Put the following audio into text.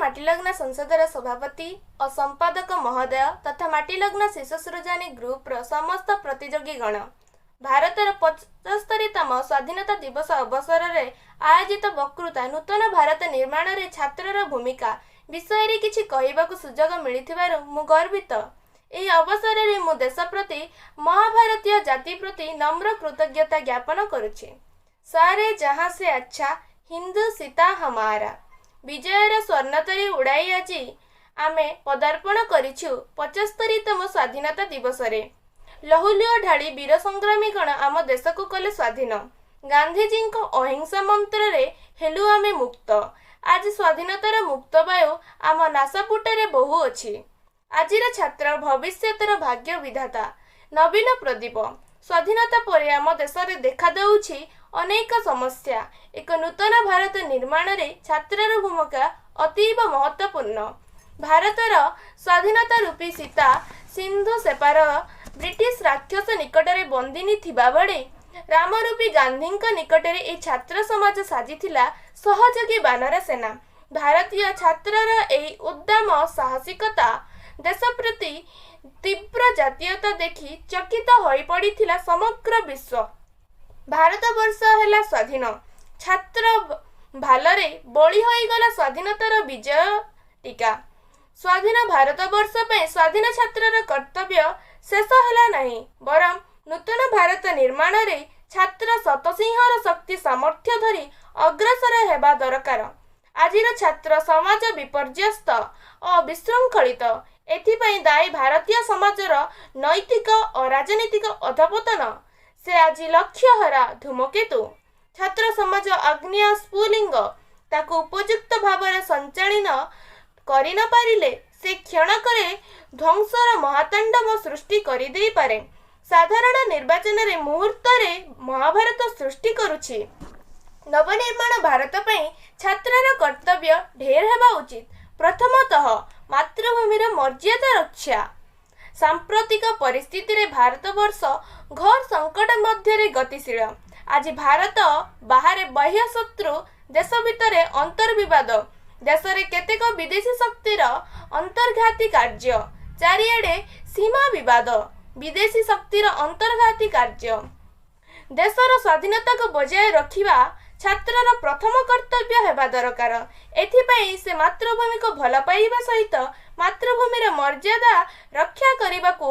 ମାଟିଲଗ୍ନ ସଂସଦର ସଭାପତି ଓ ସମ୍ପାଦକ ମହୋଦୟ ତଥା ମାଟିଲଗ୍ନ ଶିଶୁ ସୃଜନୀ ଗ୍ରୁପର ସମସ୍ତ ପ୍ରତିଯୋଗୀଗଣ, ଭାରତର 75ତମ ସ୍ୱାଧୀନତା ଦିବସ ଅବସରରେ ଆୟୋଜିତ ବକ୍ତୃତା ନୂତନ ଭାରତ ନିର୍ମାଣରେ ଛାତ୍ରର ଭୂମିକା ବିଷୟରେ କିଛି କହିବାକୁ ସୁଯୋଗ ମିଳିଥିବାରୁ ମୁଁ ଗର୍ବିତ। ଏହି ଅବସରରେ ମୁଁ ଦେଶ ପ୍ରତି, ମହାଭାରତୀୟ ଜାତି ପ୍ରତି ନମ୍ର କୃତଜ୍ଞତା ଜ୍ଞାପନ କରୁଛି। सारे जहाँ से अच्छा हिंदुस्तां हमारा। ବିଜୟର ସ୍ୱର୍ଣ୍ଣତରୀ ଉଡ଼ାଇ ଆଜି ଆମେ ପଦାର୍ପଣ କରିଛୁ 75ତମ ସ୍ୱାଧୀନତା ଦିବସରେ। ଲହୁଲୁହ ଢାଳି ବୀର ସଂଗ୍ରାମୀଗଣ ଆମ ଦେଶକୁ କଲେ ସ୍ୱାଧୀନ। ଗାନ୍ଧିଜୀଙ୍କ ଅହିଂସା ମନ୍ତ୍ରରେ ହେଲୁ ଆମେ ମୁକ୍ତ। ଆଜି ସ୍ୱାଧୀନତାର ମୁକ୍ତ ବାୟୁ ଆମ ନାସାପୁଟରେ ବହୁଅଛି। ଆଜିର ଛାତ୍ର ଭବିଷ୍ୟତର ଭାଗ୍ୟ ବିଧାତା, ନବୀନ ପ୍ରଦୀପ। ସ୍ୱାଧୀନତା ପରେ ଆମ ଦେଶରେ ଦେଖାଦେଉଛି ଅନେକ ସମସ୍ୟା। ଏକ ନୂତନ ଭାରତ ନିର୍ମାଣରେ ଛାତ୍ରର ଭୂମିକା ଅତୀବ ମହତ୍ତ୍ୱପୂର୍ଣ୍ଣ। ଭାରତର ସ୍ୱାଧୀନତା ରୂପୀ ସୀତା ସିନ୍ଧୁ ସେପାର ବ୍ରିଟିଶ ରାକ୍ଷସ ନିକଟରେ ବନ୍ଦିନୀ ଥିବାବେଳେ ରାମରୂପୀ ଗାନ୍ଧୀଙ୍କ ନିକଟରେ ଏହି ଛାତ୍ର ସମାଜ ସାଜିଥିଲା ସହଯୋଗୀ ବାନର ସେନା। ଭାରତୀୟ ଛାତ୍ରର ଏହି ଉଦ୍ଦାମ ସାହସିକତା, ଦେଶ ପ୍ରତି ତୀବ୍ର ଜାତୀୟତା ଦେଖି ଚକିତ ହୋଇପଡ଼ିଥିଲା ସମଗ୍ର ବିଶ୍ୱ। ଭାରତବର୍ଷ ହେଲା ସ୍ୱାଧୀନ। ଛାତ୍ର ଭାଲରେ ବୋଳି ହୋଇଗଲା ସ୍ୱାଧୀନତାର ବିଜୟ ଟୀକା। ସ୍ୱାଧୀନ ଭାରତବର୍ଷ ପାଇଁ ସ୍ୱାଧୀନ ଛାତ୍ରର କର୍ତ୍ତବ୍ୟ ଶେଷ ହେଲା ନାହିଁ, ବରଂ ନୂତନ ଭାରତ ନିର୍ମାଣରେ ଛାତ୍ର ଶତସିଂହର ଶକ୍ତି ସାମର୍ଥ୍ୟ ଧରି ଅଗ୍ରସର ହେବା ଦରକାର। ଆଜିର ଛାତ୍ର ସମାଜ ବିପର୍ଯ୍ୟସ୍ତ ଓ ବିଶୃଙ୍ଖଳିତ। ଏଥିପାଇଁ ଦାୟୀ ଭାରତୀୟ ସମାଜର ନୈତିକ ଓ ରାଜନୀତିକ ଅଧଃପତନ। ସେ ଆଜି ଲକ୍ଷ୍ୟହରା ଧୂମକେତୁ। ଛାତ୍ର ସମାଜ ଆଗ୍ନେୟ ସ୍ଫୁଲିଙ୍ଗ। ତାକୁ ଉପଯୁକ୍ତ ଭାବରେ ସଞ୍ଚାଳିତ କରି ନ ପାରିଲେ ସେ କ୍ଷଣକରେ ଧ୍ୱଂସର ମହାତାଣ୍ଡବ ସୃଷ୍ଟି କରିଦେଇପାରେ। ସାଧାରଣ ନିର୍ବାଚନରେ ମୁହୂର୍ତ୍ତରେ ମହାଭାରତ ସୃଷ୍ଟି କରୁଛି। ନବନିର୍ମାଣ ଭାରତ ପାଇଁ ଛାତ୍ରର କର୍ତ୍ତବ୍ୟ ଢେର ହେବା ଉଚିତ। ପ୍ରଥମତଃ ମାତୃଭୂମିର ମର୍ଯ୍ୟାଦା ରକ୍ଷା। ସାମ୍ପ୍ରତିକ ପରିସ୍ଥିତିରେ ଭାରତବର୍ଷ ଘୋର ସଙ୍କଟ ମଧ୍ୟରେ ଗତିଶୀଳ। ଆଜି ଭାରତ ବାହାରେ ବାହ୍ୟ ଶତ୍ରୁ, ଦେଶ ଭିତରେ ଅନ୍ତର୍ବିବାଦ, ଦେଶରେ କେତେକ ବିଦେଶୀ ଶକ୍ତିର ଅନ୍ତର୍ଘାତୀ କାର୍ଯ୍ୟ, ଚାରିଆଡ଼େ ସୀମା ବିବାଦ, ବିଦେଶୀ ଶକ୍ତିର ଅନ୍ତର୍ଘାତୀ କାର୍ଯ୍ୟ। ଦେଶର ସ୍ୱାଧୀନତାକୁ ବଜାୟ ରଖିବା ଛାତ୍ରର ପ୍ରଥମ କର୍ତ୍ତବ୍ୟ ହେବା ଦରକାର। ଏଥିପାଇଁ ସେ ମାତୃଭୂମିକୁ ଭଲ ପାଇବା ସହିତ ମାତୃଭୂମିର ମର୍ଯ୍ୟାଦା ରକ୍ଷା କରିବାକୁ